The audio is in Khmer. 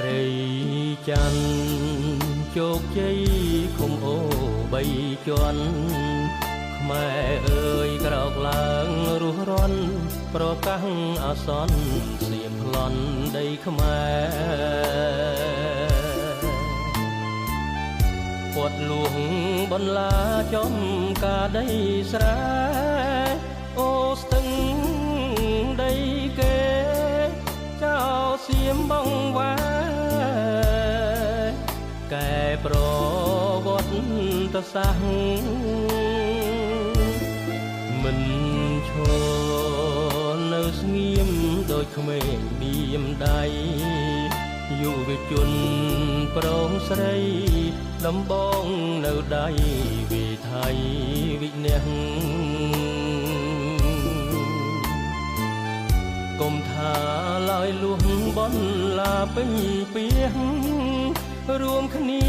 ព្រៃច័ន្ទជោគជ័យ ឃុំអូបីជាន់ ខ្មែរអើយក្រោកឡើងរស់រាន់ ប្រកាសអាសន្នសៀមប្លន់ដីខ្មែរ ពាត់លួងបន្លាចំការដីស្រែ អូស្ទឹងដីគេចោលសៀមបងវ៉ែ កែប្រវត្តិសាស្ត្រ មិនឈរនៅស្ងៀមដូចក្មេងបៀមដៃ យុវជនប្រងស្រី ដំបងនៅដៃវិថៃវិនះ កុំថាឡើយលួងបន្លាពេញពីង រួមគ្នា